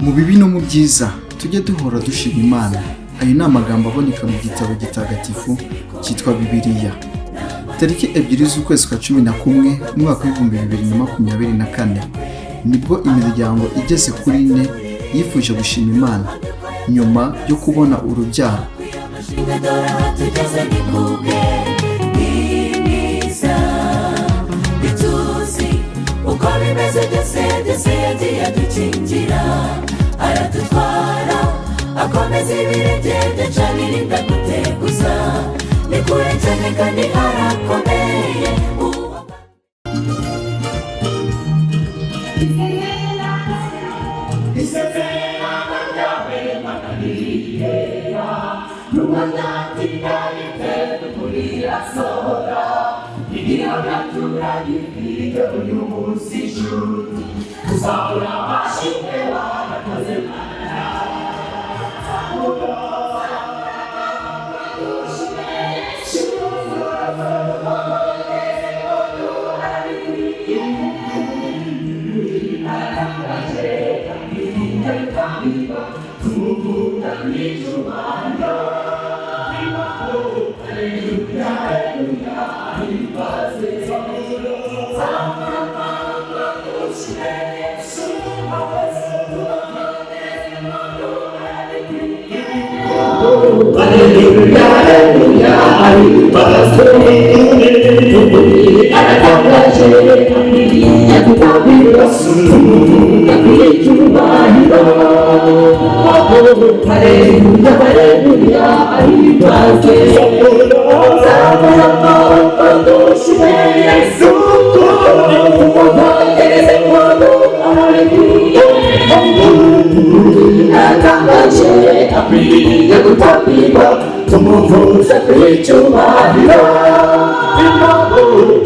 Mu bibi no mu byiza tujye duhora dushima Imana. Ayo ni amagambo aboneka mu gitabo gitagatifu cyitwa Bibiliya. Tariki 2 z'ukwezi kwa 11, umwaka w'2024, nibwo imiryango igeze kuri ine yifuje gushima Imana nyuma yo kubona urubyaro. Dore aha tugeze ni kubwe, ni mwiza. Ntituzi uko bimeze byose, byose yagiye adukingira, aradutwara, akomeza ibirenge byacu, abirinda guteguza. Ni kure cyane kandi harakomeye. Isezerano ryawe Mana nirera, n'umunyatinda ritera rirasohora. Igihamya turagifite uyu munsi, inshuti, tuzabura amashimwe warakoze Mana.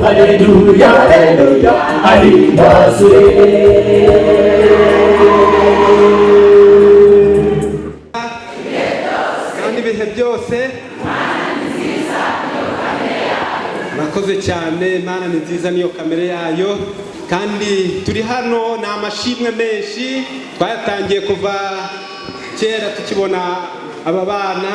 Haleluya, haleluya, ahimbazwe. Kandi ibihe byose murakoze cyane. Imana ni nziza, niyo kamere yayo. Kandi turi hano ni amashimwe menshi twayatangiye kuva kera tukibona aba bana.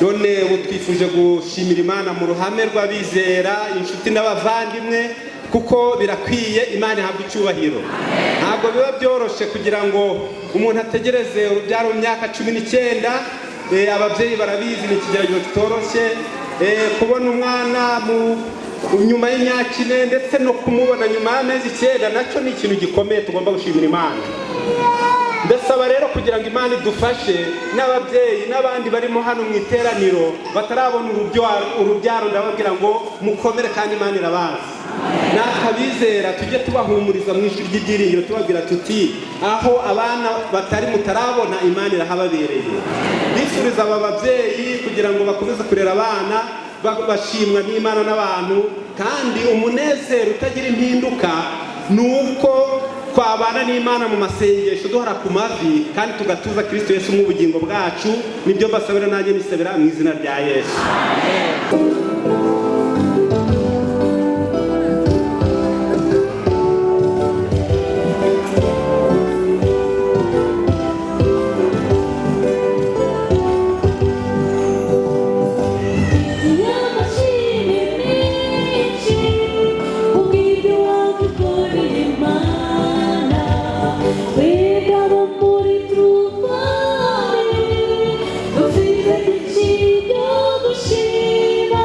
None ubu twifuje gushimira Imana mu ruhame rw'abizera, inshuti n'abavandimwe, kuko birakwiye. Imana ihabwa icyubahiro. Ntabwo biba byoroshye kugira ngo umuntu ategereze urubyaro mu myaka 19. Ababyeyi barabizi, ni ikigeragezo kitoroshye. Kubona umwana mu nyuma y'imyaka 4, ndetse no kumubona nyuma y'amezi 9, nacyo ni ikintu gikomeye tugomba gushimira Imana. Ndasaba rero kugira ngo Imana idufashe, n'ababyeyi n'abandi barimo hano mu iteraniro batarabona urubyaro, ndababwira ngo mukomere kandi Imana irabazi. Natwe abizera tujye tubahumuriza mu ijwi ry'ibyiringiro, tubabwira tuti: "Aho abana batari mutarabona, Imana irahababereye." Bifuriza aba babyeyi kugira ngo bakomeze kurera abana bashimwa n'Imana n'abantu. Kandi umunezero utagira impinduka ni uko twabana n'Imana mu masengesho, duhora ku mavi kandi tugatuza Kirisito Yesu mu bugingo bwacu. Nibyo mbasabira, nanjye nisabira mu izina rya Yesu. Amashimwe menshi kubw'ibyo wadukoreye Imana, twebwe abo muri True Family dufite byinshi byo gushima.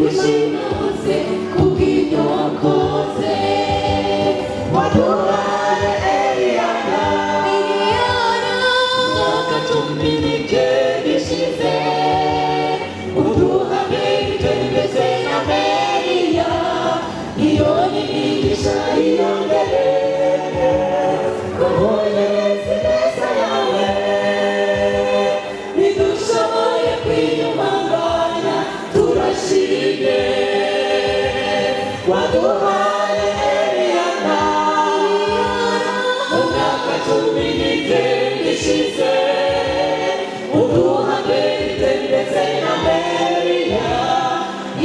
Ushimuze kubw'ibyo wakoze, waduhaye Eliyana. Eliyana myaka 19 ishize, uduha Merite ndetse na Meriya, iyo ni imigisha yiyongereye. Kubonye neza yawe, ntidushoboye kwiyumanganya, turashimye. Waduhaye Eliyana mu myaka 19 ishize, uduha Merite ndetse na Meriya,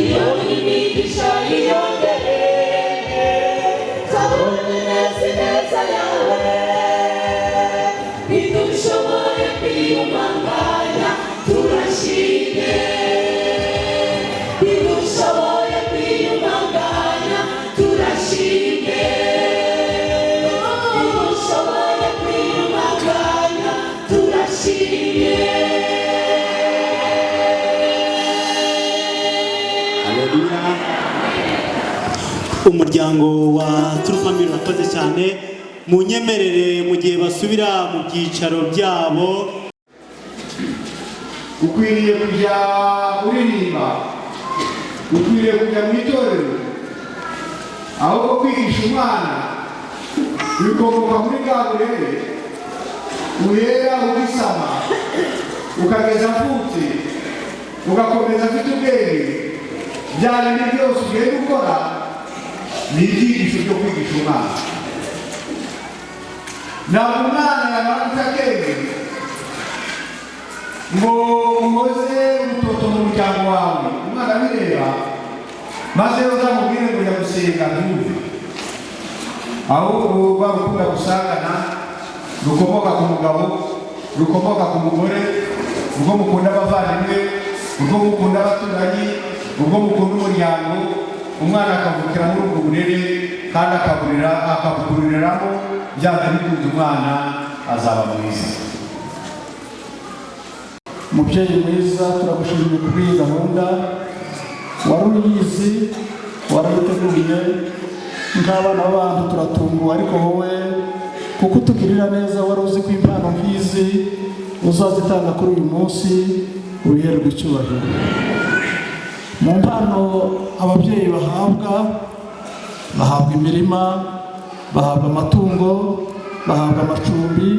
iyo ni imigisha yiyongereye. Twabonye neza ineza yawe, ntidushoboye kwiyumanganya, turashimye. Ntidushoboye kwiyumanganya, turashimye. Ntidushoboye kwiyumanganya, turashimye. Haleluya. Umuryango wa True Family urakoze cyane. Munyemerere, mu gihe basubira mu byicaro byabo. Ukwiriye kujya uririmba, ukwiriye kujya mu itorero. Ahubwo kwigisha umwana bikomoka muri bwa burere uhera ugisama, ukageza avutse, ugakomeza afite ubwenge. Bya bindi byose ugiye gukora ni ibyigisho byo kwigisha umwana. Ntabwo umwana yamara guca akenge ngo uhoze urutoto mu muryango wawe, umwana abireba, maze uzamubwire ngo jya gusenga, ntumve. Ahubwo rwa rukundo gusangana rukomoka ku mugabo, rukomoka ku mugore, urwo mukunda abavandimwe, urwo mukunda abaturanyi, urwo mukunda umuryango, umwana akavukira muri ubwo burere kandi akaburira akabukuriramo, byanze bikunze umwana azaba mwiza. Mubyeyi mwiza, turagushimiye kuri iyi gahunda. Wari uyizi, warayiteguye. Nk'abana b'abantu turatunguwe, ariko wowe kuko utugirira neza, wari uzi ko impano nk'izi uzazitanga kuri uyu munsi, ubihererwa icyubahiro. Mu mpano ababyeyi bahabwa, bahabwa imirima, bahabwa amatungo, bahabwa amacumbi,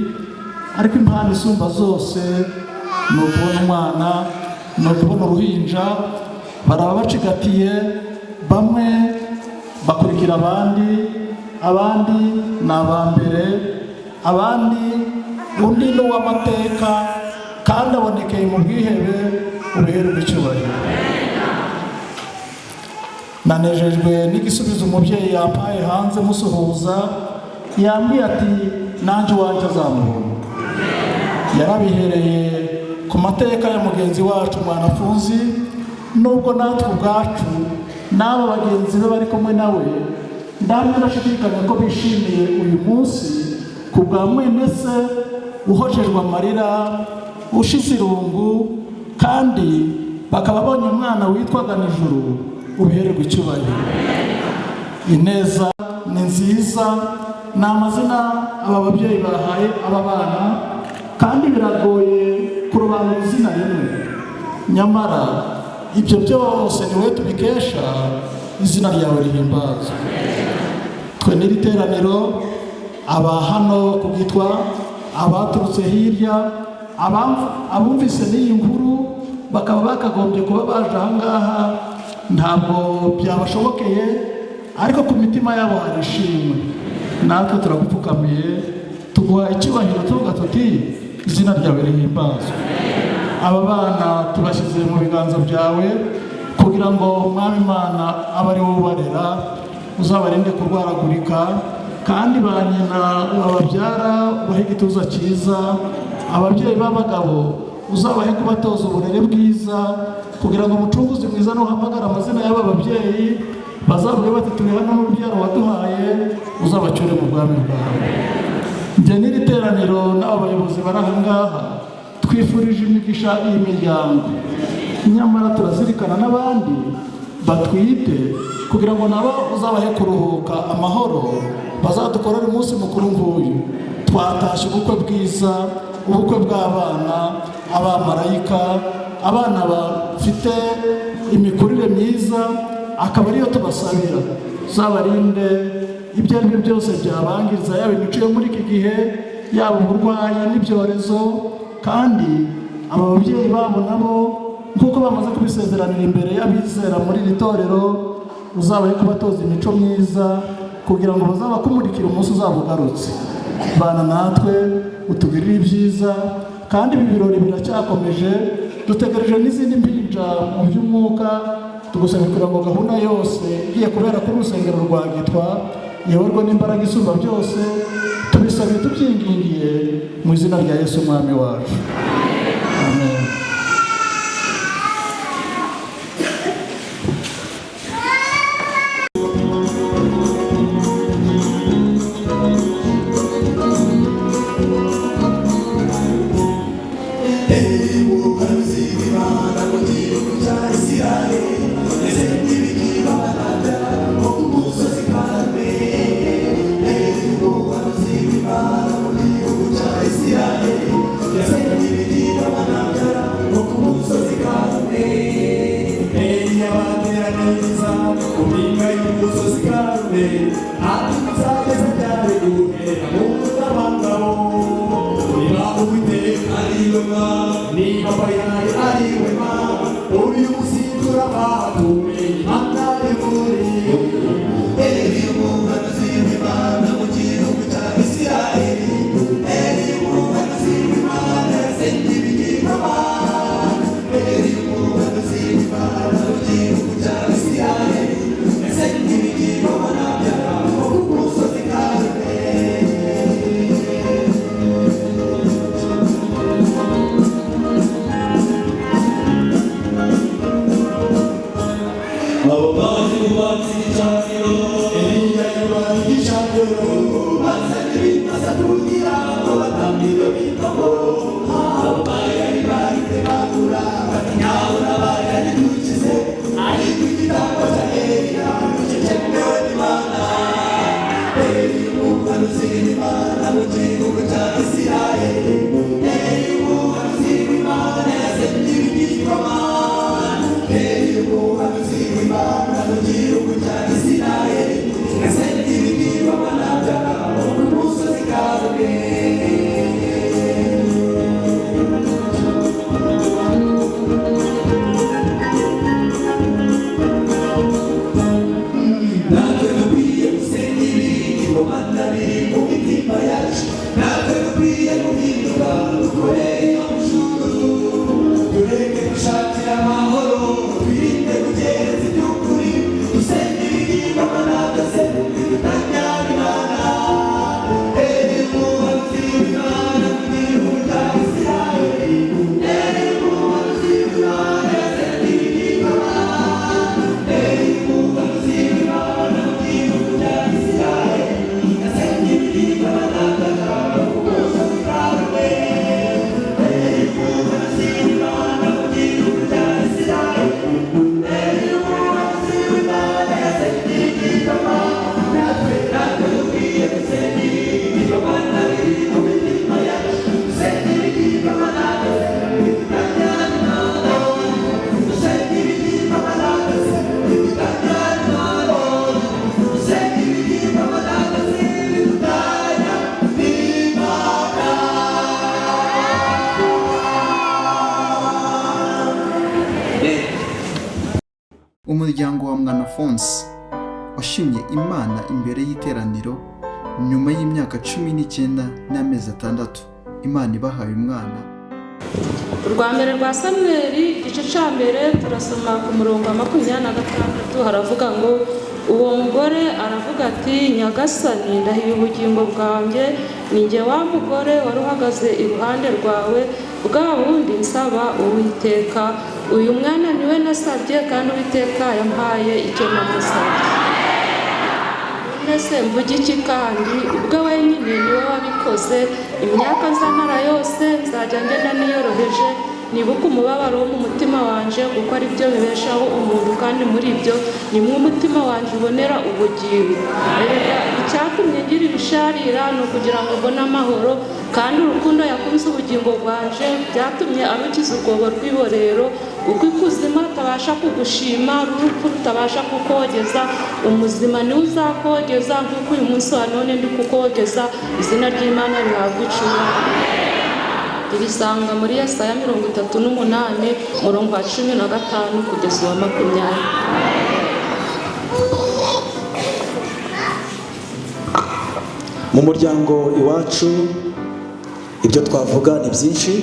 ariko impano isumba zose ni ukubona umwana, ni ukubona uruhinja. Baraba bacigatiye, bamwe bakurikira abandi, abandi ni aba mbere, abandi undi ni uw'amateka kandi abonekeye mu bwihebe, ubihererwa icyubahiro. Nanejejwe n'igisubizo umubyeyi yampaye hanze musuhuza. Yambwiye ati: "Nanjye uwanjye azamubona." Yarabihereye ku mateka ya mugenzi wacu Mwanafunzi, nubwo natwe ubwacu n'aba bagenzi be bari kumwe nawe, ndamwe ndashidikanya ko bishimiye uyu munsi ku bwa mwene se uhojejwe amarira, ushize irungu, kandi bakaba babonye umwana witwaga Nijuru. Ubihererwa icyubahiro. Ineza ni nziza ni amazina aba babyeyi bahaye aba bana, kandi biragoye kurobanura izina rimwe. Nyamara ibyo byose ni wowe tubikesha, izina ryawe rihimbazwe. Twe n'iri teraniro, aba hano kubwitwa, abaturutse hirya, abumvise n'iyi nkuru bakaba bakagombye kuba baje aha ngaha, ntabwo byabashobokeye, ariko ku mitima yabo hari ishimwe. Natwe turagupfukamiye, tuguha icyubahiro, tuvuga tuti: "Izina ryawe rihimbazwe." Aba bana tubashyize mu biganza byawe kugira ngo Umwami Imana abe ari wowe ubarera, uzabarinde kurwaragurika, kandi ba nyina bababyara ubahe igituza cyiza, ababyeyi b'abagabo uzabahe kubatoza uburere bwiza, kugira ngo Umucunguzi mwiza nuhamagara amazina y'aba babyeyi bazavuge bati: "Turi hano n'urubyaro waduhaye." Uzabacyure mu bwami bwawe. Njye n'iri teraniro n'aba bayobozi bari aha ngaha twifurije imigisha iyi miryango, nyamara turazirikana n'abandi. Batwite kugira ngo nabo uzabahe kuruhuka amahoro, bazadukorere umunsi mukuru nk'uyu. Twatashye ubukwe bwiza, ubukwe bw'abana, abamarayika, abana bafite imikurire myiza, akaba ariyo tubasabira. Uzabarinde ibyo ari byo byose byabangiza, yaba imico yo muri iki gihe, yaba uburwayi n'ibyorezo. Kandi aba babyeyi babo nabo, nk'uko bamaze kubisezeranira imbere y'abizera muri iri torero, uzabahe kubatoza imico myiza kugira ngo bazabakumurikire umunsi uzaba ugarutse. Bana natwe, utugirire ibyiza. Kandi ibi birori biracyakomeje, dutegereje n'izindi mpinja mu by'umwuka. Tugusaba kugira ngo gahunda yose igiye kubera kuri urusengero rwa Gitwa iyoborwe n'imbaraga isumba byose. Tubisabiye tubyingingiye mu izina rya Yesu Umwami wacu, amen. Umuryango wa Mwanafunzi washimye Imana imbere y'iteraniro nyuma y'imyaka 19 n'amezi 6 Imana ibahaye umwana. Urwa mbere rwa Samweli, igice cya mbere, turasoma ku murongo wa 26. Haravuga ngo: "Uwo mugore aravuga ati: 'Nyagasani, ndahiye ubugingo bwanjye, ni jye wa mugore wari uhagaze iruhande rwawe bwa bundi nsaba Uwiteka. Uyu mwana niwe nasabye, kandi Uwiteka yampaye icyo namusabye. None se mvuge iki? Kandi ubwe wenyine niwe wabikoze. Imyaka nzamara yose nzajya ngenda niyoroheje." Nibuke umubabaro wo mu mutima wanje, kuko ari byo bibeshaho umuntu, kandi muri ibyo nimwe umutima wanje ubonera ubugingo. Erega icyatumye ngira ibisharira ni ukugira ngo mbone amahoro, kandi urukundo yakunze ubugingo bwanje byatumye arukiza urwobo rw'iborero. Uko ikuzimu atabasha kugushima, urupfu rutabasha kukogeza, umuzima niwe uzakogeza, nk'uko uyu munsi wa none ndi kukogeza. Izina ry'Imana rihabwa icyubahiro. Tubisanga muri Yesaya 38, umurongo wa 15 kugeza uwa 20. Mu muryango iwacu ibyo twavuga ni byinshi,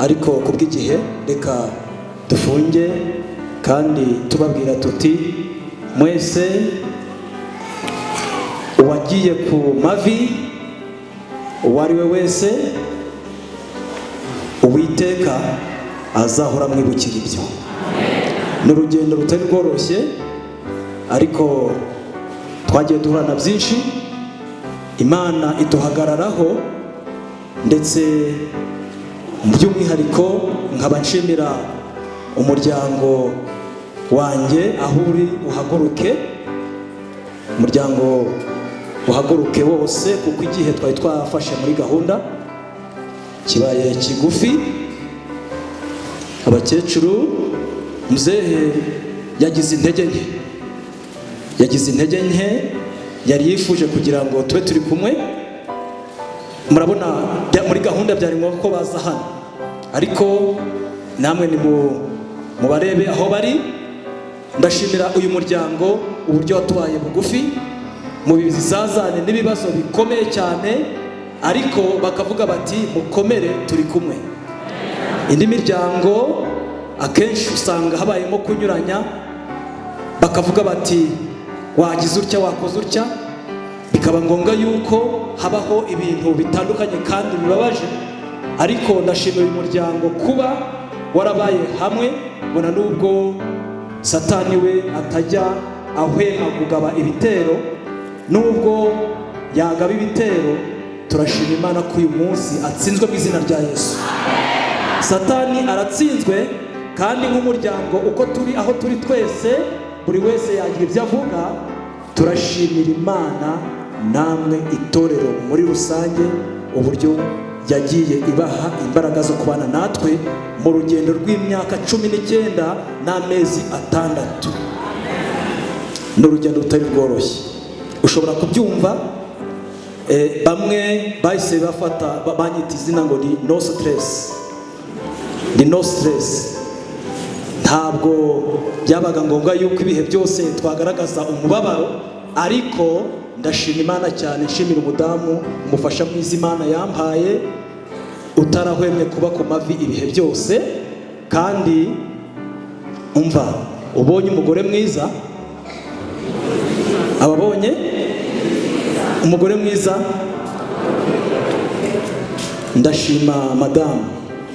ariko kubw'igihe reka dufunge kandi tubabwira tuti mwese uwagiye ku mavi uwo ari we wese, Uwiteka azahora amwibukira ibyo. Ni urugendo rutari rworoshye, ariko twagiye duhura na byinshi, Imana iduhagararaho, ndetse by'umwihariko nkaba nshimira umuryango wanjye aho uri uhaguruke, umuryango uhaguruke wose, kuko igihe twari twafashe muri gahunda kibaye kigufi. Abakecuru, muzehe yagize intege nke, yagize intege nke, yari yifuje kugira ngo tube turi kumwe. Murabona muri gahunda byari ngombwa ko baza hano, ariko namwe ni mubarebe aho bari. Ndashimira uyu muryango uburyo watubaye bugufi mu bizazane n'ibibazo bikomeye cyane, ariko bakavuga bati mukomere turi kumwe. Indi miryango akenshi usanga habayemo kunyuranya, bakavuga bati wagize utya, wakoze utya, bikaba ngombwa yuko habaho ibintu bitandukanye kandi bibabaje. Ariko ndashimira uyu muryango kuba warabaye hamwe, mbona nubwo Satani we atajya ahwema kugaba ibitero, nubwo yagaba ibitero, turashima Imana ko uyu munsi atsinzwe mu izina rya Yesu. Satani aratsinzwe, kandi nk'umuryango uko turi aho turi twese, buri wese yagira ibyo avuga. Turashimira Imana namwe itorero muri rusange uburyo yagiye ibaha imbaraga zo kubana natwe mu rugendo rw'imyaka 19 n'amezi 6. Ni urugendo rutari rworoshye, ushobora kubyumva. Bamwe bahise bafata banyita izina ngo ni no stress, ni no stress. Ntabwo byabaga ngombwa yuko ibihe byose twagaragaza umubabaro, ariko ndashima Imana cyane, nshimira umudamu umufasha mwiza Imana yampaye, utarahwemye kuba ku mavi ibihe byose. Kandi umva, ubonye umugore mwiza, ababonye umugore mwiza. Ndashima madamu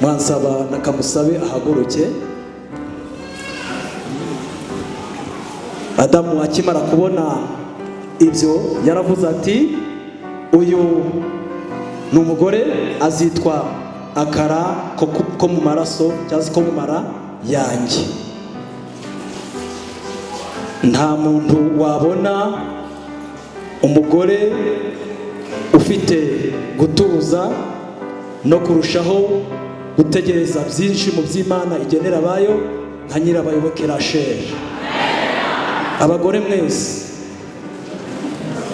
mwansaba na Kamusabe ahaguruke. Adamu akimara kubona ibyo yaravuze ati uyu ni umugore azitwa akara ko mu maraso cyangwa ko mu mara yanjye. Nta muntu wabona umugore ufite gutuza no kurushaho gutegereza byinshi mu by'Imana igenera abayo nka Nyirabayoboke Rachel. Abagore mwese,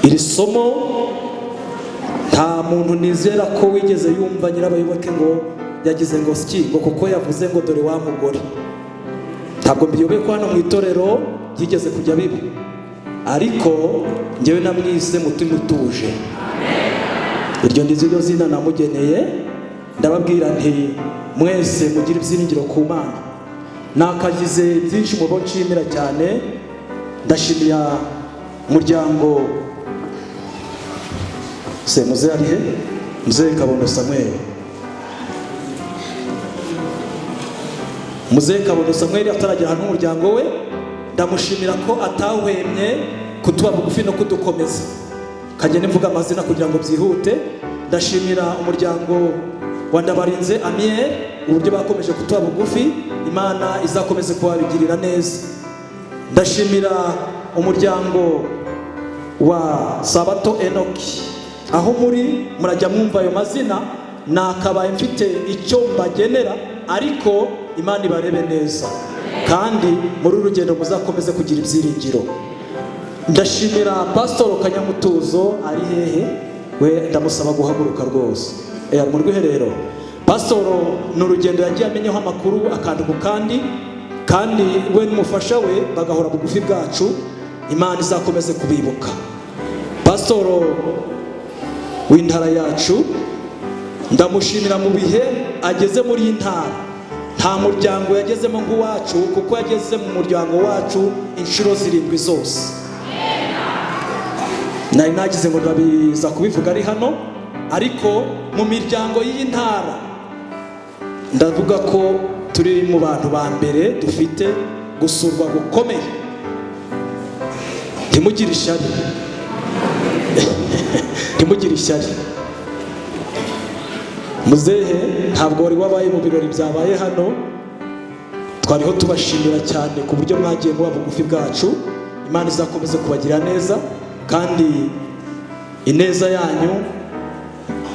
iri somo nta muntu nizera ko wigeze yumva Nyirabayoboke ngo yagize ngo ski ngo kuko yavuze ngo dore wa mugore. Ntabwo mbiyobeye ko hano mu itorero byigeze kujya biba, ariko njyewe namwise mutima utuje. Iryo ndiziryo zina namugeneye. Ndababwira nti mwese mugire ibyiringiro ku Mana. Nakagize byinshi mu bo nshimira cyane. Ndashimira umuryango se muze ari he, Muzehe Kabondo Samuel. Muzehe Kabondo Samuel ataragera hano umuryango we, ndamushimira ko atahwemye kutuba bugufi no kudukomeza. Kagende mvuga amazina kugira ngo byihute. Ndashimira umuryango wa Ndabarinze Amiel, uburyo bakomeje kutuba bugufi, Imana izakomeze kubabigirira neza. Ndashimira umuryango wa Sabato Enoki, aho muri murajya mwumva ayo mazina, nakabaye mfite icyo mbagenera, ariko Imana ibarebe neza, kandi muri uru rugendo muzakomeze kugira ibyiringiro. Ndashimira Pasitoro Kanyamutuzo, ari hehe we? Ndamusaba guhaguruka rwose. Ari mu rwiherero. Pasitoro ni urugendo yagiye amenyeho amakuru akantu ku kandi, kandi we n'umufasha we bagahora bugufi bwacu. Imana izakomeze kubibuka. Pasitoro w'intara yacu ndamushimira mu bihe ageze muri iyi ntara, nta muryango yagezemo nk'uwacu, kuko yageze mu muryango wacu inshuro 7 zose. Nari nagize ngo ndabiza kubivuga ari hano, ariko mu miryango y'iyi ntara ndavuga ko turi mu bantu ba mbere dufite gusurwa gukomeye. Ntimugire ishyari, ntimugire ishyari. Muzehe ntabwo wari wabaye mu birori byabaye hano, twariho tubashimira cyane ku buryo mwagiye muba bugufi bwacu. Imana izakomeze kubagira neza, kandi ineza yanyu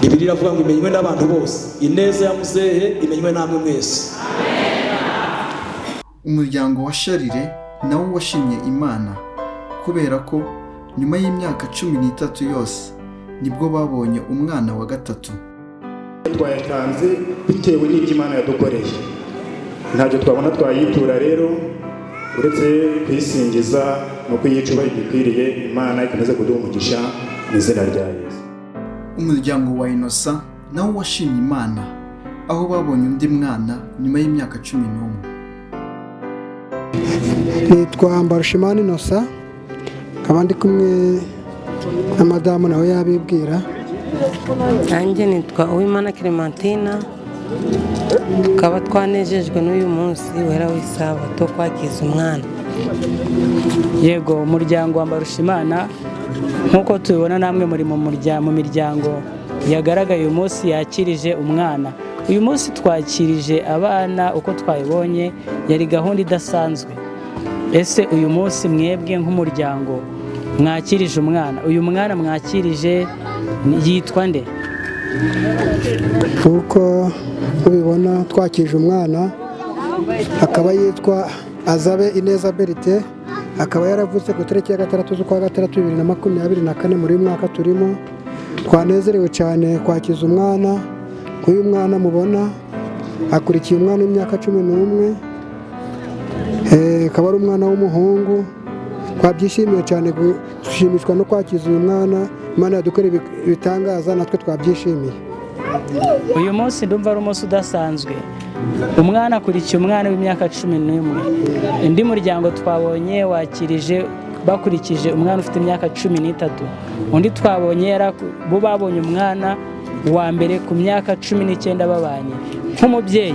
Bibiliya iravuga ngo imenywe n'abantu bose. Ineza ya muzehe imenywe namwe mwese. Umuryango wa Sharire nawo washimye Imana kubera ko nyuma y'imyaka 13 yose nibwo babonye umwana wa gatatu. Twayatanze bitewe n'ibyo Imana yadukoreye, ntacyo twabona twayitura rero uretse kuyisingiza no kuyicuba igikwiriye. Imana ikomeze kuduha umugisha mu izina rya Yesu. Umuryango wa Innocent nawo washimye Imana aho babonye undi mwana nyuma y'imyaka 11. Nitwa Mbarushimana Innocent, nkaba ndi kumwe na madamu, nawe yabibwira. Nanjye nitwa Uwimana Clementina, tukaba twanejejwe n'uyu munsi wera w'isabato kwakiza umwana. Yego, umuryango wa Mbarushimana nk'uko tubibona namwe muri mu miryango yagaragaye uyu munsi yakirije umwana. Uyu munsi twakirije abana uko twabibonye yari gahunda idasanzwe. Ese uyu munsi mwebwe nk'umuryango mwakirije umwana, uyu mwana mwakirije yitwa nde? Nk'uko mubibona twakije umwana, akaba yitwa Azabe Ineza Berite, akaba yaravutse ku itariki ya 6 z'ukwa 6 2024 muri uyu mwaka turimo. Twanezerewe cyane kwakiza umwana. Nk'uyu mwana mubona akurikiye umwana w'imyaka 11, akaba ari umwana w'umuhungu. Twabyishimiye cyane, dushimishwa no kwakiza uyu mwana. Imana yadukoreye ibitangaza, natwe twabyishimiye. Uyu munsi ndumva ari umunsi udasanzwe. Umwana akurikiye umwana w'imyaka 11. Undi muryango twabonye wakirije bakurikije umwana ufite imyaka 13. Undi twabonye bo babonye umwana wa mbere ku myaka 19 babanye. Nk'umubyeyi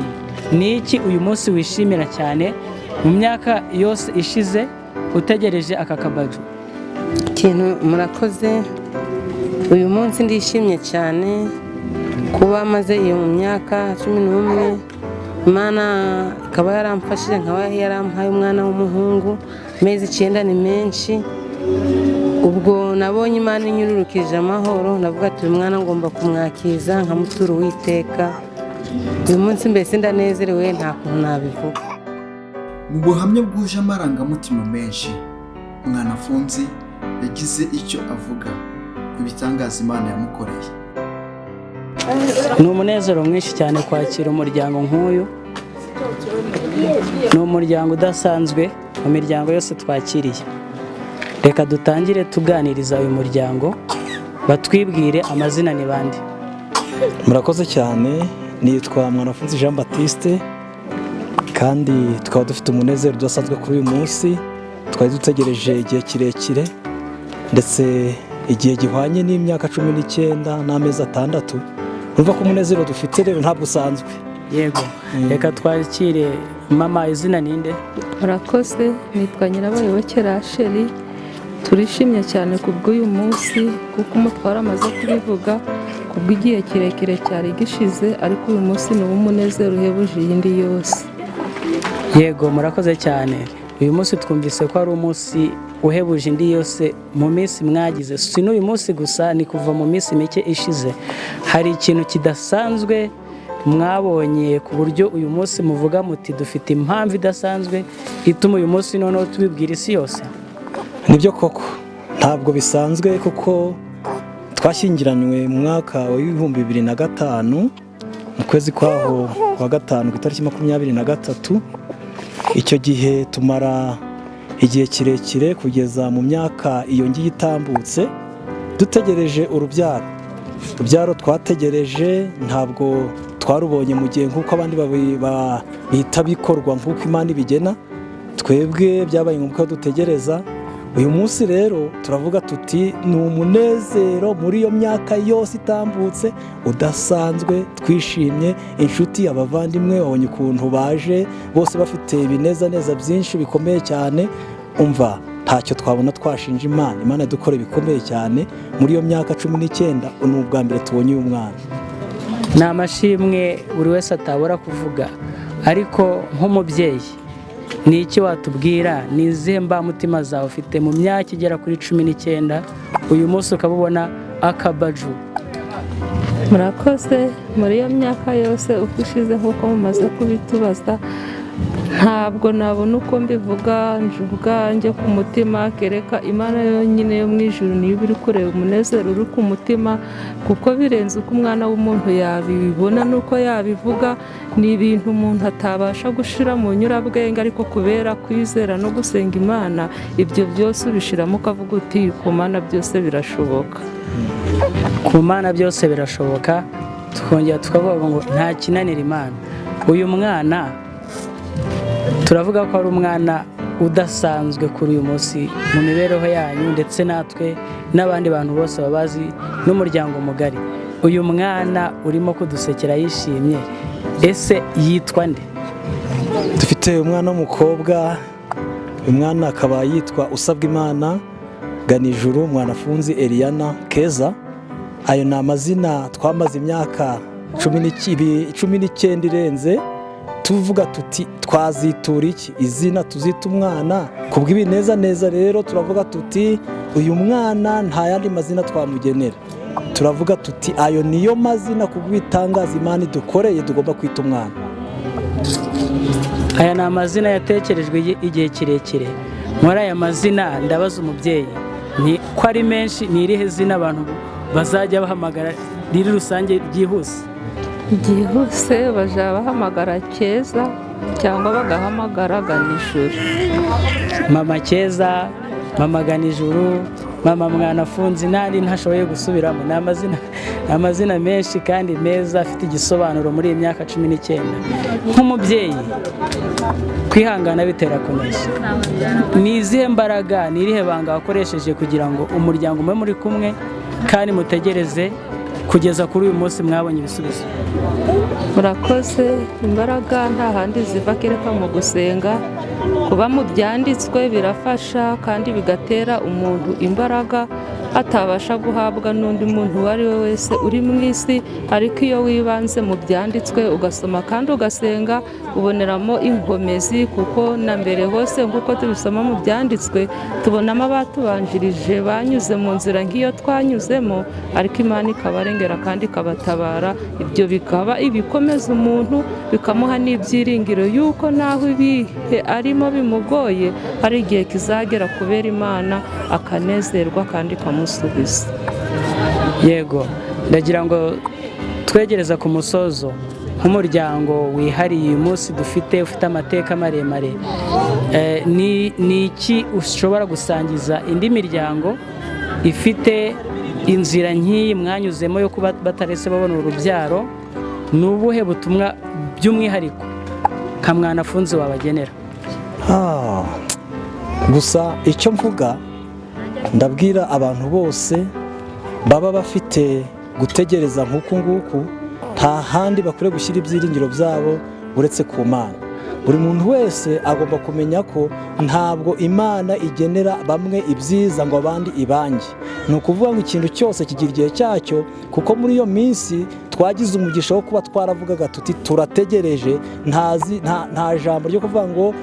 ni iki uyu munsi wishimira cyane mu myaka yose ishize utegereje aka kabaju? Ikintu murakoze, uyu munsi ndishimye cyane kuba maze iyo mu myaka 11, Imana ikaba yaramfashije, nkaba yarampaye umwana w'umuhungu. Amezi 9 ni menshi. Ubwo nabonye Imana inyururukije amahoro, ndavuga ati uyu mwana ngomba kumwakiza nkamutura Uwiteka. Uyu munsi mbese ndanezerewe, nta kuntu nabivuga. Mu buhamya bwuje amarangamutima menshi, Mwanafunzi yagize icyo avuga ku bitangaza Imana yamukoreye. Ni umunezero mwinshi cyane kwakira umuryango nk'uyu. Ni umuryango udasanzwe mu miryango yose twakiriye. Reka dutangire tuganiriza uyu muryango, batwibwire amazina ni bande. Murakoze cyane, nitwa Mwanafunzi Jean Baptiste, kandi tukaba dufite umunezero udasanzwe kuri uyu munsi. Twari dutegereje igihe kirekire, ndetse igihe gihwanye n'imyaka 19 n'amezi 6. Urumva ko umunezero dufite rero ntabwo usanzwe. Yego, reka twakire mama, izina ninde? Murakoze, nitwa Nyirabayoboke Rachel. Turishimye cyane ku bw'uyu munsi kuko umutware amaze kubivuga ko Kubw'igihe kirekire cyari gishize, ariko uyu munsi ni uw'umunezero uhebuje iyindi yose. Yego, murakoze cyane. Uyu munsi twumvise ko ari umunsi uhebuje indi yose mu minsi mwagize. Si n'uyu munsi gusa, ni kuva mu minsi mike ishize. Hari ikintu kidasanzwe mwabonye ku buryo uyu munsi muvuga muti: "Dufite impamvu idasanzwe ituma uyu munsi noneho tubibwira isi yose"? Nibyo koko, ntabwo bisanzwe, kuko twashyingiranywe mu mwaka wa 2005, mu kwezi kwaho kwa gatanu, ku itariki 23. Icyo gihe tumara igihe kirekire kugeza mu myaka iyo ngiyo itambutse dutegereje urubyaro. Urubyaro twategereje ntabwo twarubonye mu gihe nk'uko abandi bihita bikorwa nk'uko Imana ibigena. Twebwe byabaye ngombwa ko dutegereza. Uyu munsi rero turavuga tuti ni umunezero muri iyo myaka yose itambutse udasanzwe. Twishimye, inshuti, abavandimwe babonye ukuntu baje bose bafite ibinezaneza byinshi bikomeye cyane. Umva, ntacyo twabona twashinja Imana. Imana dukora ibikomeye cyane muri iyo myaka 19. Ni ubwa mbere tubonye uyu mwana. Ni amashimwe buri wese atabura kuvuga, ariko nk'umubyeyi ni iki watubwira? Ni izihe mbamutima zawe ufite mu myaka igera kuri 19, uyu munsi ukaba ubona akabaju? Murakoze. Muri iyo myaka yose uko ishize, nk'uko mumaze kubitubaza, ntabwo nabona uko mbivuga nje ubwanjye ku mutima, kereka Imana yonyine yo mu ijuru niyo iba iri kureba umunezero uri ku mutima, kuko birenze uko umwana w'umuntu yabibona n'uko yabivuga. Ni ibintu umuntu atabasha gushira mu nyurabwenge, ariko kubera kwizera no gusenga Imana, ibyo byose ubishiramo ukavuga uti: "Ku Mana byose birashoboka." Ku Mana byose birashoboka. Tukongera tukavuga ngo nta kinanira Imana. Uyu mwana turavuga ko ari umwana udasanzwe kuri uyu munsi mu mibereho yanyu, ndetse natwe n'abandi bantu bose babazi n'umuryango mugari. Uyu mwana urimo kudusekera yishimye, ese yitwa nde? Dufite umwana w'umukobwa. Umwana akaba yitwa Usabwimana Ganijuru Mwanafunzi Eliana Keza. Ayo ni amazina twamaze imyaka 19 irenze tuvuga tuti: "Twazitura iki izina tuzita umwana?" Kubw'ibinezaneza rero turavuga tuti uyu mwana nta yandi mazina twamugenera. Turavuga tuti ayo niyo mazina, kubw'ibitangaza Imana idukoreye, tugomba kwita umwana. Aya ni amazina yatekerejwe igihe kirekire. Muri aya mazina, ndabaza umubyeyi ni ko ari menshi, ni irihe zina abantu bazajya bahamagara riri rusange ryihuse? Byihuse bajya bahamagara Keza cyangwa bagahamagara Ganijuru. Mama Keza, mama Ganijuru, mama Mwanafunzi n'andi ntashoboye gusubiramo. Ni amazina menshi kandi meza afite igisobanuro muri iyi myaka 19. Nk'umubyeyi, kwihangana bitera kunesha. Ni izihe mbaraga, ni irihe banga wakoresheje kugira ngo umuryango mube muri kumwe kandi mutegereze kugeza kuri uyu munsi mwabonye ibisubizo? Murakoze. Imbaraga nta handi ziva kereka mu gusenga. Kuba mu byanditswe birafasha kandi bigatera umuntu imbaraga atabasha guhabwa n'undi muntu uwo ari we wese uri mu isi. Ariko iyo wibanze mu byanditswe, ugasoma kandi ugasenga, uboneramo inkomezi, kuko na mbere hose nk'uko tubisoma mu byanditswe, tubonamo abatubanjirije banyuze mu nzira nk'iyo twanyuzemo, ariko Imana ikabarengera kandi ikabatabara. Ibyo bikaba ibikomeza umuntu, bikamuha n'ibyiringiro yuko naho ibihe arimo bimugoye, hari igihe kizagera kubera Imana akanezerwa kandi ikamusubiza. Yego, ndagira ngo twegereza ku musozo, nk'umuryango wihariye uyu munsi dufite, ufite amateka maremare, ni iki ushobora gusangiza indi miryango ifite inzira nk'iyi mwanyuzemo yo kuba bataretse babona urubyaro? Ni ubuhe butumwa by'umwihariko nka Mwanafunzi wabagenera? Gusa icyo mvuga, ndabwira abantu bose baba bafite gutegereza nk'uku nguku, nta handi bakwiriye gushyira ibyiringiro byabo uretse ku Mana. Buri muntu wese agomba kumenya ko ntabwo Imana igenera bamwe ibyiza ngo abandi ibange. Ni ukuvuga ngo ikintu cyose kigira igihe cyacyo, kuko muri iyo minsi twagize umugisha wo kuba twaravugaga tuti turategereje, ntazi nta jambo ryo kuvuga ngo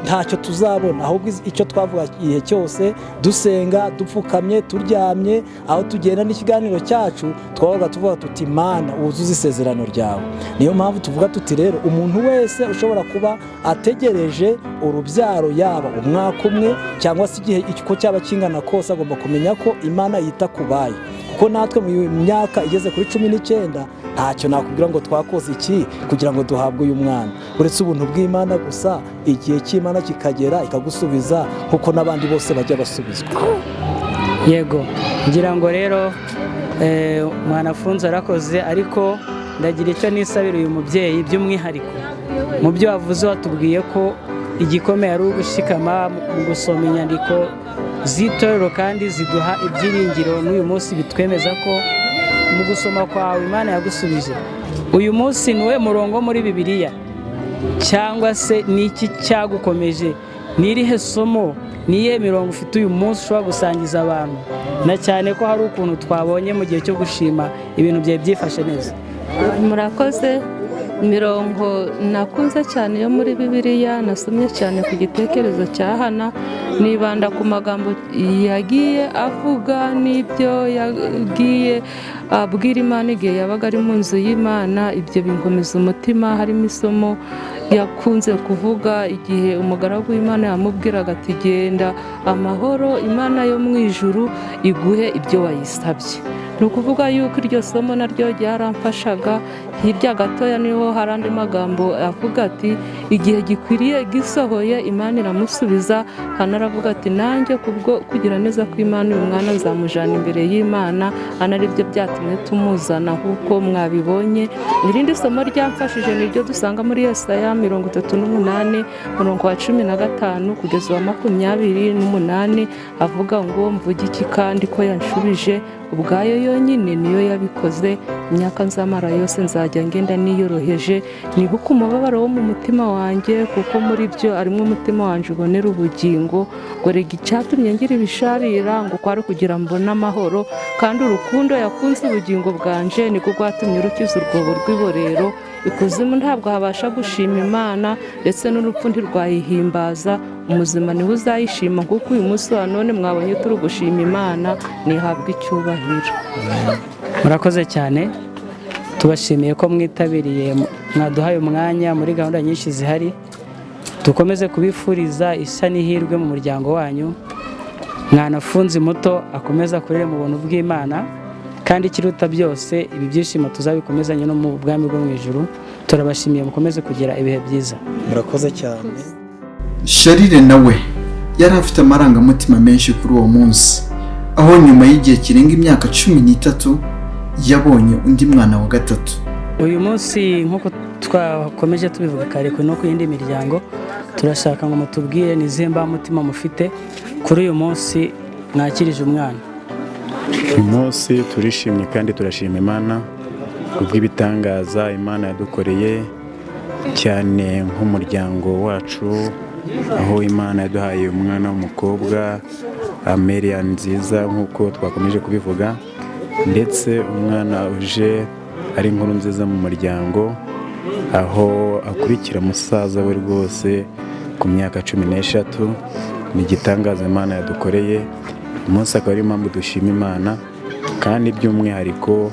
ntacyo tuzabona, ahubwo icyo twavuga igihe cyose dusenga, dupfukamye, turyamye, aho tugenda n'ikiganiro cyacu, twabaga tuvuga tuti Mana, wuzuze isezerano ryawe. Niyo mpamvu tuvuga tuti rero umuntu wese ushobora kuba ategereje urubyaro, yaba umwaka umwe cyangwa se igihe uko cyaba kingana kose, agomba kumenya ko Imana yita ku bayo. Kuko natwe mu myaka igeze kuri 19 ntacyo nakubwira ngo twakoze iki kugira ngo duhabwe uyu mwana, uretse ubuntu bw'Imana gusa. Igihe cy'Imana kikagera ikagusubiza nk'uko n'abandi bose bajya basubizwa. Yego, ngira ngo rero Mwanafunzi arakoze, ariko ndagira icyo nisabira uyu mubyeyi by'umwihariko. Mu byo wavuze watubwiye ko igikomeye ari ugushikama mu gusoma inyandiko z'itorero kandi ziduha ibyiringiro, n'uyu munsi bitwemeza ko mu gusoma kwawe Imana yagusubije. Uyu munsi ni uwuhe murongo muri Bibiliya cyangwa se ni iki cyagukomeje? Ni irihe somo, ni iyihe mirongo ufite uyu munsi ushobora gusangiza abantu, na cyane ko hari ukuntu twabonye mu gihe cyo gushima ibintu byari byifashe neza? Murakoze. Mirongo nakunze cyane yo muri Bibiliya nasomye cyane ku gitekerezo cya Hana, nibanda ku magambo yagiye avuga n'ibyo yagiye abwira Imana igihe yabaga ari mu nzu y'Imana. Ibyo binkomeza umutima. Harimo isomo yakunze kuvuga igihe umugaragu w'Imana yamubwiraga ati genda amahoro, Imana yo mu ijuru iguhe ibyo wayisabye. Ni ukuvuga yuko iryo somo naryo ryaramfashaga. Hirya gatoya niho hari andi magambo avuga ati igihe gikwiriye gisohoye Imana iramusubiza. Hano aravuga ati nanjye kubwo kugira neza kw'Imana uyu mwana nzamujyana imbere y'Imana, hano aribyo byatumye tumuzana nk'uko mwabibonye. Irindi somo ryamfashije ni iryo dusanga muri Yesaya 38 umurongo wa 15 kugeza uwa 28, avuga ngo mvuge iki kandi ko yanshubije ubwayo yonyine niyo yabikoze, imyaka nzamara yose nzajya ngenda niyoroheje, nibuke umubabaro wo mu mutima wanjye, kuko muri byo arimo umutima wanjye ubonera ubugingo. Ngo rega icyatumye ngira ibisharira ngo kwari kugira mbone amahoro, kandi urukundo yakunze ubugingo bwanje niko rwatumye urukiza urwobo rw'iborero. Ikuzimu ntabwo habasha gushima Imana, ndetse n'urupfu ntirwayihimbaza, umuzima niwe uzayishima, kuko uyu munsi wa none mwabonye turi gushima Imana, ntihabwe icyubahiro. Murakoze cyane, tubashimiye ko mwitabiriye, mwaduhaye umwanya muri gahunda nyinshi zihari. Dukomeze kubifuriza ishya n'ihirwe mu muryango wanyu. Mwanafunzi muto akomeza akurire mu buntu bw'Imana, kandi ikiruta byose ibi byishimo tuzabikomezanye no mu bwami bwo mu ijuru. Turabashimiye, mukomeze kugira ibihe byiza. Murakoze cyane. Sharire nawe yari afite amarangamutima menshi kuri uwo munsi, aho nyuma y'igihe kirenga imyaka 13 yabonye undi mwana wa gatatu. Uyu munsi nk'uko twakomeje tubivuga kare no ku yindi miryango, turashaka ngo mutubwire ni izihe mbamutima mufite kuri uyu munsi mwakirije umwana. Uyu munsi turishimye kandi turashima Imana kubw'ibitangaza Imana yadukoreye, cyane nk'umuryango wacu, aho Imana yaduhaye umwana w'umukobwa Amelia nziza nk'uko twakomeje kubivuga, ndetse umwana uje ari inkuru nziza mu muryango, aho akurikira musaza we rwose ku myaka 13. Ni igitangaza Imana yadukoreye. Umunsi akaba ariyo mpamvu dushima Imana, kandi by'umwihariko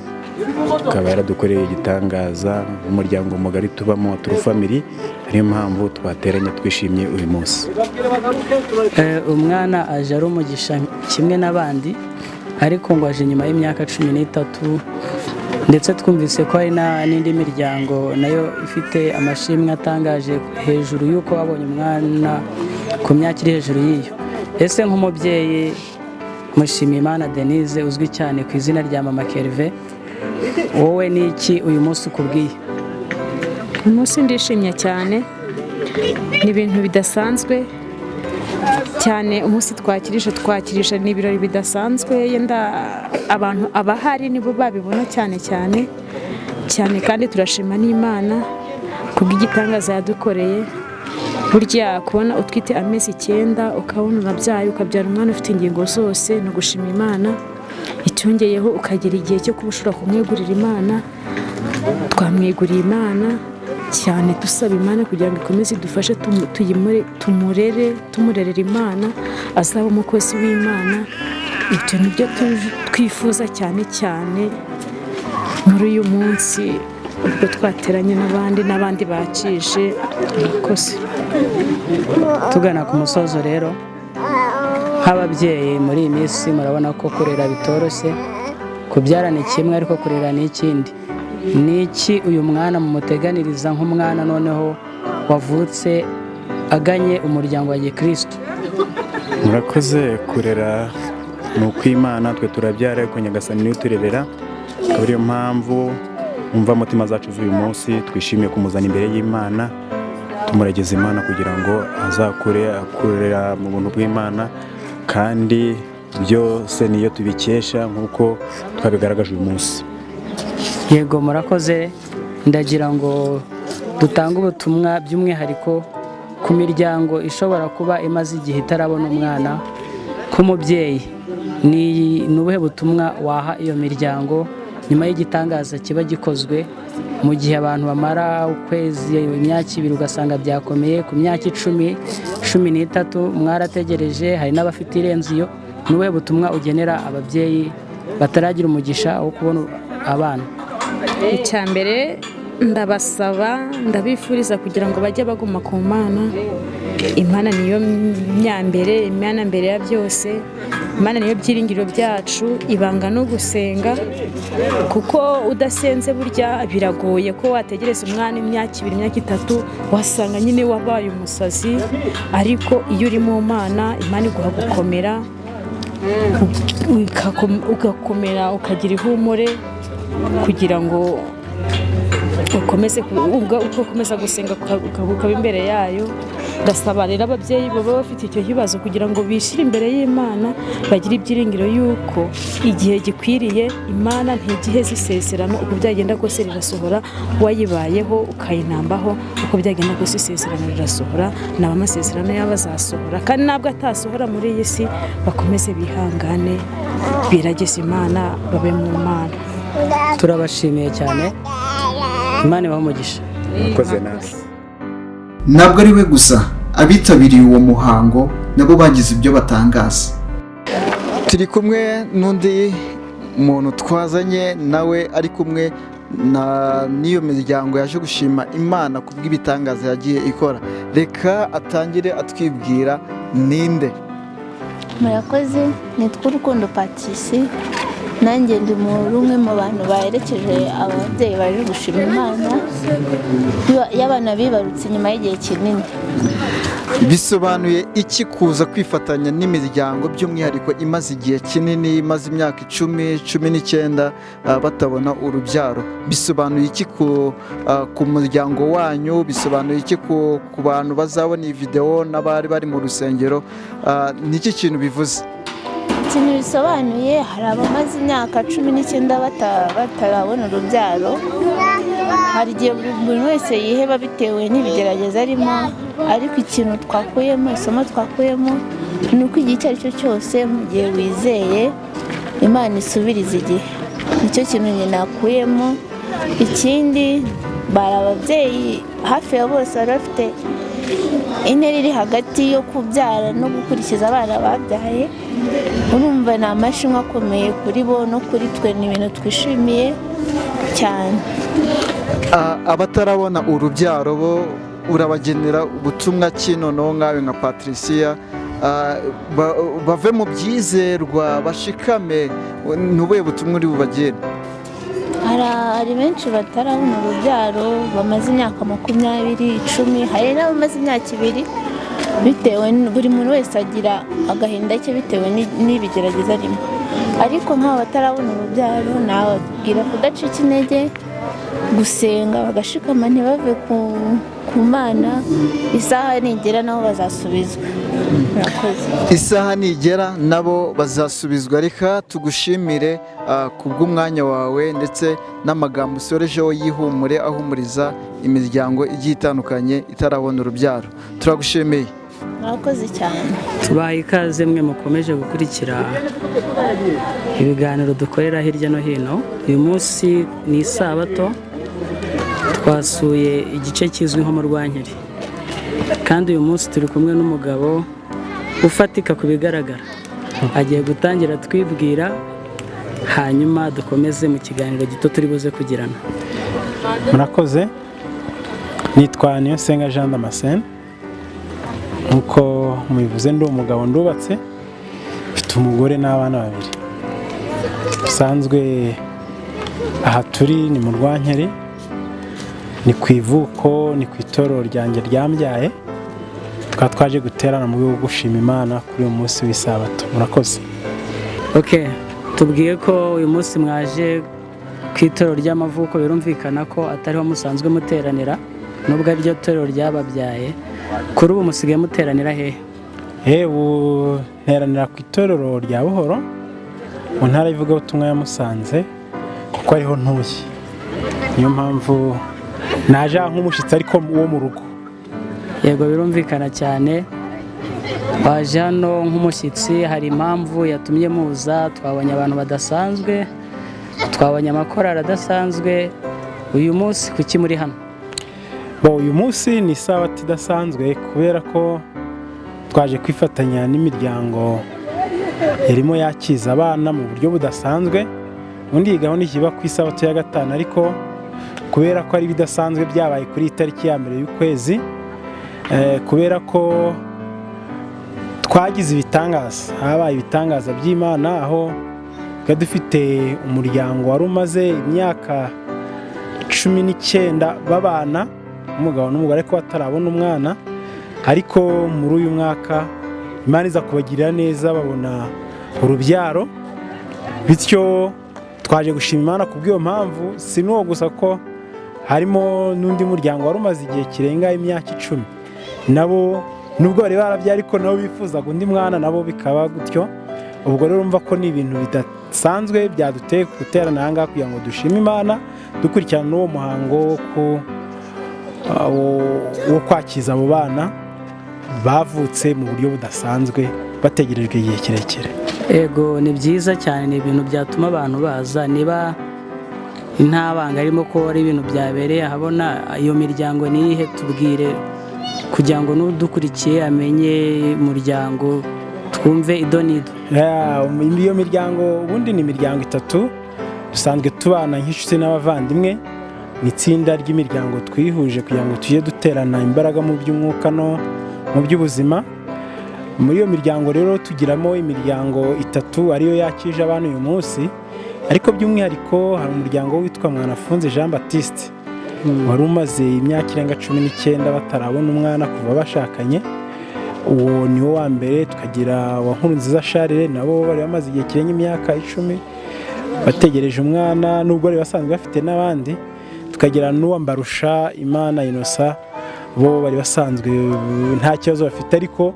ikaba yaradukoreye igitangaza nk'umuryango mugari tubamo True Family, ariyo mpamvu twateranye twishimye uyu munsi. Umwana aje ari umugisha kimwe n'abandi, ariko ngo aje nyuma y'imyaka 13, ndetse twumvise ko hari n'indi miryango nayo ifite amashimwe atangaje hejuru y'uko babonye umwana ku myaka iri hejuru y'iyo. Ese nk'umubyeyi Mushimiyimana Denise uzwi cyane ku izina rya Mama Kerve, wowe ni iki uyu munsi ukubwiye? Uyu munsi ndishimye cyane, ni ibintu bidasanzwe cyane. Umunsi twakirije ni ibirori bidasanzwe, yenda abantu abahari nibo babibona cyane cyane cyane, kandi turashima n'Imana kubw'igitangaza yadukoreye. Burya kubona utwite amezi 9 ukabona urabyaye, ukabyara umwana ufite ingingo zose, ni ugushima Imana. Icyongeyeho ukagera igihe cyo kuba ushobora kumwegurira Imana. Twamweguriye Imana cyane, dusaba Imana kugira ngo ikomeze idufashe tumurere, tumurerera Imana, azaba umukozi w'Imana. Ibyo ni byo twifuza cyane cyane muri uyu munsi ubwo twateranye n'abandi bakije. Murakoze. Tugana ku musozo rero, nk'ababyeyi muri iyi minsi murabona ko kurera bitoroshye. Kubyara ni kimwe, ariko kurera ni ikindi. Ni iki uyu mwana mumuteganiriza nk'umwana noneho wavutse aganye umuryango wa gikristo? Murakoze. Kurera ni ukw'Imana, twe turabyara ariko Nyagasani niwe uturerera. Akaba ariyo mpamvu umva mutima zacu z'uyu munsi twishimiye kumuzana imbere y'Imana, tumurageza Imana kugira ngo azakure akurera mu buntu bw'Imana, kandi byose niyo tubikesha nk'uko twabigaragaje uyu munsi. Yego, murakoze. Ndagira ngo dutange ubutumwa by'umwihariko ku miryango ishobora kuba imaze igihe itarabona umwana. K'umubyeyi, ni ubuhe butumwa waha iyo miryango nyuma y'igitangaza kiba gikozwe, mu gihe abantu bamara ukwezi, imyaka 2, ugasanga byakomeye, ku myaka 10, 13 mwarategereje, hari n'abafite irenze iyo? Ni ubuhe butumwa ugenera ababyeyi bataragira umugisha wo kubona abana? Icya mbere ndabasaba, ndabifuriza kugira ngo bajye baguma ku Mana. Imana niyo myambere, Imana mbere ya byose, Imana niyo byiringiro byacu. Ibanga no gusenga, kuko udasenze burya biragoye ko wategereza umwana imyaka 2, imyaka 3, wasanga nyine wabaye umusazi. Ariko iyo uri mu Mana, Imana iguha gukomera, ugakomera, ukagira ihumure kugira ngo ukomeze ukomeza gusenga, ukaba imbere yayo. Ndasaba rero ababyeyi baba bafite icyo kibazo kugira ngo bishyire imbere y'Imana, bagire ibyiringiro y'uko igihe gikwiriye Imana ntigiheze isezerano, uko byagenda kose rirasohora. Wayibayeho ukayinambaho, uko byagenda kose isezerano rirasohora. Naba amasezerano yabo azasohora, kandi ntabwo atasohora muri iyi si, bakomeze bihangane, birageze Imana, babe mu Mana. Turabashimiye cyane, Imana ibahe umugisha. Murakoze nawe. Ntabwo ari we gusa, abitabiriye uwo muhango nabo bagize ibyo batangaza. Turi kumwe n'undi muntu twazanye nawe ari kumwe na n'iyo miryango yaje gushima Imana ku bw'ibitangaza yagiye ikora. Reka atangire atwibwira ninde. Murakoze, nitwa Urukundo Patricie, nanjye ndi rumwe mu bantu baherekeje ababyeyi baje gushima Imana y'abana bibarutse nyuma y'igihe kinini. Bisobanuye iki kuza kwifatanya n'imiryango by'umwihariko imaze igihe kinini, imaze imyaka 10, 19 batabona urubyaro? Bisobanuye iki ku muryango wanyu? Bisobanuye iki ku bantu bazabona iyi videwo n'abari bari mu rusengero? Ni iki kintu bivuze? Ikintu bisobanuye, hari abamaze imyaka 19 batarabona urubyaro. Hari igihe buri wese yiheba bitewe n'ibigeragezo arimo, ariko ikintu twakuyemo, isomo twakuyemo ni uko igihe icyo ari cyo cyose mu gihe wizeye Imana isubiriza igihe. Nicyo kintu njye nakuyemo. Ikindi, bari ababyeyi hafi ya bose bari bafite intera iri hagati yo kubyara no gukurikiza abana babyaye. Urumva ni amashimwe akomeye kuri bo no kuri twe, ni ibintu twishimiye cyane. Abatarabona urubyaro bo urabagenera ubutumwa ki noneho nkawe nka Patricia? Bave mu byizerwa, bashikame, ni ubuhe butumwa uri bubagene? Hari benshi batarabona urubyaro bamaze imyaka 20, 10, hari n'abamaze imyaka 2, bitewe buri muntu wese agira agahinda ke bitewe n'ibigeragezo arimo. Ariko nk'abo batarabona urubyaro nababwira kudacika intege, Gusenga bagashikama, ntibave ku Mana. Isaha nigera nabo bazasubizwa. Murakoze. Isaha nigera nabo bazasubizwa. Reka tugushimire kubw'umwanya wawe ndetse n'amagambo usorejeho y'ihumure, ahumuriza imiryango igiye itandukanye itarabona urubyaro. Turagushimiye. Murakoze cyane. Tubaha ikaze mwe mukomeje gukurikira ibiganiro dukorera hirya no hino. Uyu munsi ni Isabato, twasuye igice kizwi nko mu Rwankeri, kandi uyu munsi turi kumwe n'umugabo ufatika ku bigaragara. Agiye gutangira twibwira, hanyuma dukomeze mu kiganiro gito turi buze kugirana. Murakoze. Nitwa Niyonsenga Jean Damascene, nkuko mubivuze. Ndi umugabo, ndubatse, mfite umugore n'abana babiri. Bisanzwe aha turi ni mu Rwankeri, ni ku ivuko, ni ku itorero ryanjye ryambyaye. Tukaba twaje guterana mu rwego rwo gushima Imana kuri uyu munsi w'Isabato. Murakoze. Ok, tubwiye ko uyu munsi mwaje ku itorero ry'amavuko. Birumvikana ko atariho musanzwe muteranira, nubwo ariryo torero ryababyaye. Kuri ubu musigaye muteranira hehe? Ubu nteranira ku itorero rya Buhoro, mu ntara y'ivugabutumwa ya Musanze, kuko ariho ntuye. Niyo mpamvu naje aha nk'umushyitsi, ariko wo mu rugo. Yego, birumvikana cyane. Waje hano nk'umushyitsi, hari impamvu yatumye muza. Twabonye abantu badasanzwe, twabonye amakorali adasanzwe. Uyu munsi kuki muri hano? Bo, uyu munsi ni Isabato idasanzwe kubera ko twaje kwifatanya n'imiryango yarimo yakiza abana mu buryo budasanzwe. Ubundi iyi gahunda ikiba ku Isabato ya gatanu, ariko kubera ko ari ibidasanzwe byabaye kuri iyi tariki ya mbere y'ukwezi, kubera ko twagize ibitangaza, habaye ibitangaza by'Imana, aho twari dufite umuryango wari umaze imyaka 19 babana, umugabo n'umugore, ariko batarabona umwana. Ariko muri uyu mwaka Imana iza kubagirira neza, babona urubyaro. Bityo twaje gushima Imana ku bw'iyo mpamvu. Si n'uwo gusa, ko harimo n'undi muryango wari umaze igihe kirenga imyaka 10, nabo nubwo bari barabyaye, ariko nabo bifuzaga undi mwana, nabo bikaba gutyo. Ubwo rero urumva ko ni ibintu bidasanzwe byaduteye guterana aha ngaha kugira ngo dushime Imana, dukurikirana n'uwo muhango wo kwakiza abo bana bavutse mu buryo budasanzwe, bategerejwe igihe kirekire. Ego, ni byiza cyane, ni ibintu byatuma abantu baza. Niba nta banga arimo ko ari ibintu byabereye ahabona, iyo miryango ni iyihe? Tubwire kugira ngo n'udukurikiye amenye umuryango, twumve ido n'ido. Iyo miryango ubundi ni imiryango itatu dusanzwe tubana nk'inshuti n'abavandimwe. Ni itsinda ry'imiryango twihuje kugira ngo tujye duterana imbaraga mu by'umwuka no mu by'ubuzima. Muri iyo miryango rero tugiramo imiryango itatu ariyo yakije abana uyu munsi, ariko by'umwihariko hari umuryango witwa Mwanafunzi Jean Baptiste, wari umaze imyaka irenga 19 batarabona umwana kuva bashakanye. Uwo ni wo wa mbere. Tukagira wa Nkurunziza Charles, nabo bari bamaze igihe kirenga imyaka 10 bategereje umwana, nubwo bari basanzwe bafite n'abandi. Tukagira n'uwa Mbarusha Imana Innocent, bo bari basanzwe nta kibazo bafite, ariko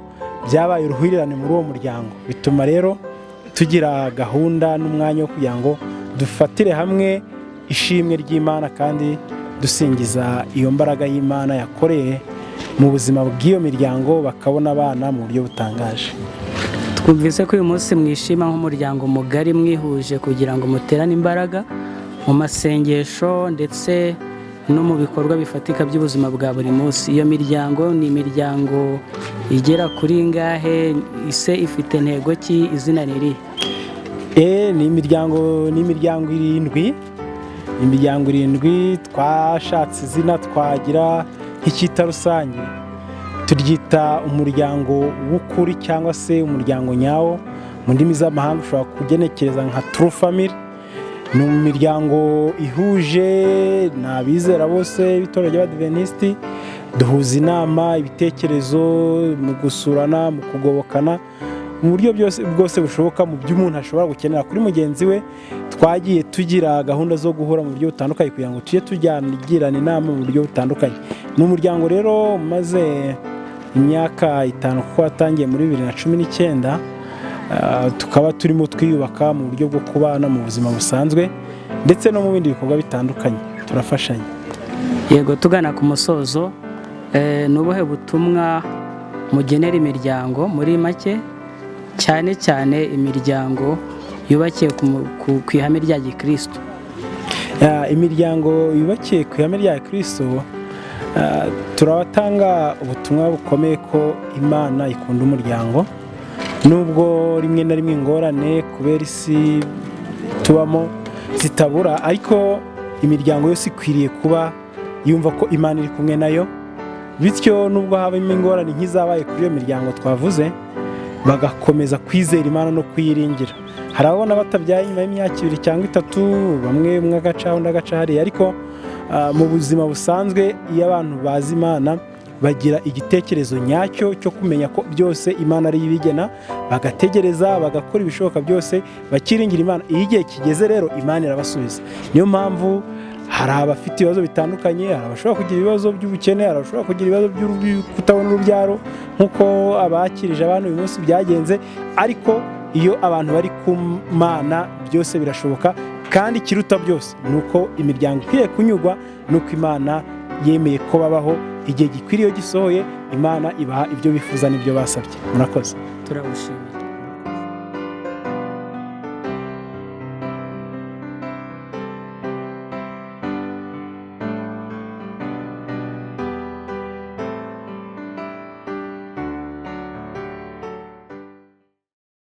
byabaye uruhurirane muri uwo muryango, bituma rero tugira gahunda n'umwanya wo kugira ngo dufatire hamwe ishimwe ry'Imana, kandi dusingiza iyo mbaraga y'Imana yakoreye mu buzima bw'iyo miryango, bakabona abana mu buryo butangaje. Twumvise ko uyu munsi mwishima nk'umuryango mugari mwihuje kugira ngo muterane imbaraga mu masengesho ndetse no mu bikorwa bifatika by'ubuzima bwa buri munsi. Iyo miryango ni imiryango igera kuri ingahe? Ise ifite intego ki? Izina ni irihe? Ni imiryango irindwi. Imiryango irindwi twashatse izina twagira nk'icyita rusange, turyita umuryango w'ukuri cyangwa se umuryango nyawo. Mu ndimi z'amahanga ushobora kugenekereza nka true family. Ni imiryango ihuje, ni abizera bose b'itorero ry'Abadiventisiti. Duhuza inama, ibitekerezo, mu gusurana, mu kugobokana. mu buryo bwose bushoboka, mu byo umuntu ashobora gukenera kuri mugenzi we. Twagiye tugira gahunda zo guhura mu buryo butandukanye kugira ngo tujye tugirana inama mu buryo butandukanye. Ni umuryango rero umaze imyaka 5 kuko watangiye muri 2019, tukaba turimo twiyubaka mu buryo bwo kubana mu buzima busanzwe ndetse no mu bindi bikorwa bitandukanye, turafashanya. Yego, tugana ku musozo, ni ubuhe butumwa mugenera imiryango muri make, cyane cyane imiryango yubakiye ku ihame rya gikristo? Imiryango yubakiye ku ihame rya gikristo, turabatanga ubutumwa bukomeye ko Imana ikunda umuryango, nubwo rimwe na rimwe ingorane kubera isi tubamo zitabura, ariko imiryango yose ikwiriye kuba yumva ko Imana iri kumwe nayo. Bityo nubwo habamo ingorane nk'izabaye kuri iyo miryango twavuze, bagakomeza kwizera Imana no kuyiringira. Hari ababona batabyaye nyuma y'imyaka 2 cyangwa 3, bamwe umwe agaca undi agaca hariya, ariko mu buzima busanzwe iyo abantu bazi Imana bagira igitekerezo nyacyo cyo kumenya ko byose Imana ari ibigena, bagategereza, bagakora ibishoboka byose, bakiringira Imana. Iyo igihe kigeze rero Imana irabasubiza. Niyo mpamvu hari abafite ibibazo bitandukanye, hari abashobora kugira ibibazo by'ubukene, hari abashobora kugira ibibazo byo kutabona urubyaro nk'uko abakirije abantu uyu munsi byagenze, ariko iyo abantu bari ku Mana byose birashoboka. Kandi ikiruta byose ni uko imiryango ikwiye kunyurwa n'uko Imana yemeye ko babaho. Igihe gikwiriye gisohoye, Imana ibaha ibyo bifuza n'ibyo basabye. Murakoze. Turagushimiye.